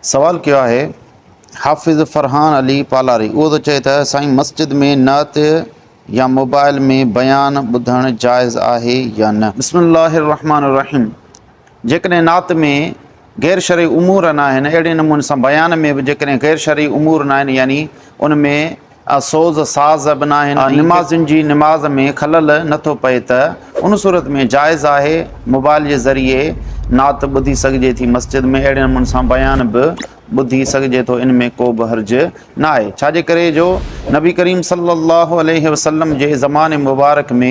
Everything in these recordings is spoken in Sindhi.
سوال ڪيو آهي حافظ فرحان علي پالاري اهو ٿو چئي ته سائين مسجد ۾ نعت يا موبائل ۾ بيان ٻڌڻ جائز آهي يا نه؟ بسم الله الرحمن الرحيم جيڪڏهن نعت ۾ غير شرعي امور ناهن اهڙي نموني سان بيان ۾ به جيڪڏهن غير شرعي امور ناهن يعني ان ۾ سوز ساز به ناهن ۽ نمازين جي نماز ۾ خلل نٿو پئي ته ان صورت ۾ جائز آهي موبائل جي ذريعي نعت ٻڌي سگهجي ٿي مسجد ۾ اهڙي نموني سان بيان به ٻڌي سگهجي ٿو ان ۾ ڪو به حرج نه آهي ڇا جي ڪري جو نبي ڪريم صلي الله عليه وسلم جي زماني مبارڪ ۾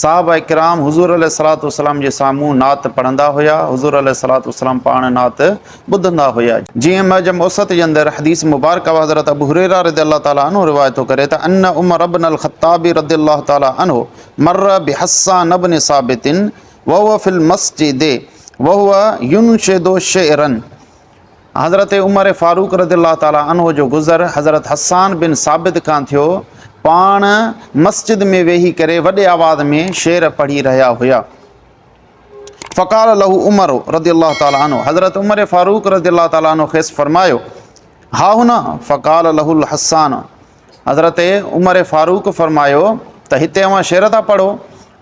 صحابه ڪرام حضور عليه الصلوة والسلام جي سامهون نعت پڙهندا هيا حضور عليه الصلوة والسلام پاڻ نعت ٻڌندا هيا جيئن معجم اوسط جي اندر حديث مبارڪه حضرت ابو هريره رضي الله تعالٰي عنه روايت ٿو ڪري ته ان عمر بن الخطاب رضي الله تعالٰي عنه مر بحسان بن ثابت وهو في المسجد وهو ينشد شعرا حضرت عمر فاروق رضي الله تعالٰي عنه جو گذر حضرت حسان بن ثابت کان ٿيو، پاڻ مسجد ۾ ويهي ڪري وڏي آواز ۾ شعر پڙهي رهيا هيا. فقال له عمر رضي الله تعالٰي عنه حضرت عمر فاروق رضي الله تعالٰي عنه کيس فرمايو، ها هنا؟ فقال له الحسان حضرت عمر فاروق فرمايو ته هتي اوهان شعر ٿا پڙهو؟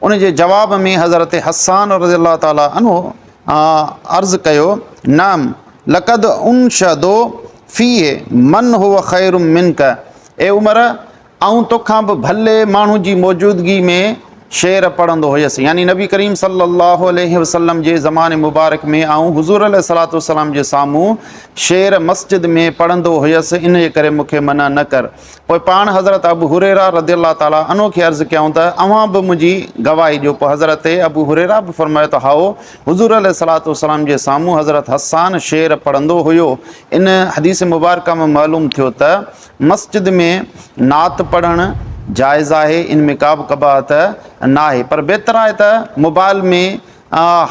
ان جي جواب ۾ حضرت حسان رضي الله تعالٰي عنه عرض ڪيو، نعم لقد انشد فيه من هو خير منک اي عمر! آئون توکان به ڀلي ماڻهو جي موجودگي ۾ شعر پڙهندو هيس يعني نبي ڪريم صلي الله عليه وسلم جي زماني مبارڪ ۾ آئون حضور عليه الصلوة والسلام جي سامهون شعر مسجد ۾ پڙهندو هيس انهيء ڪري مون کي منع نه ڪر. پوء پاڻ حضرت ابو هريره رضي الله تعالٰي عنه کي عرض ڪيائون ته اوهان به منهنجي گواهي ڏيو پوء حضرت ابو هريره به فرمايو ته هائو حضور عليه الصلوة والسلام جي سامهون حضرت حسان شعر پڙهندو هيو ان حديث مبارڪه مان معلوم ٿيو ته مسجد ۾ نعت پڙهڻ جائز آهي ان ۾ ڪا به قباحت ناهي پر بهتر آهي ته موبائل ۾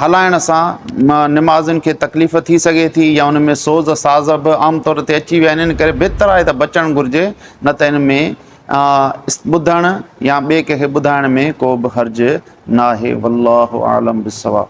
هلائڻ سان نمازين کي تڪليف ٿي سگهي ٿي يا ان ۾ سوز ساز به عام طور تي اچي ويا آهن ان ڪري بهتر آهي ته بچڻ گهرجي نه ته ان ۾ ٻڌڻ يا ٻئي ڪنهن کي ٻڌائڻ ۾ ڪو به حرج ناهي والله اعلم بالصواب.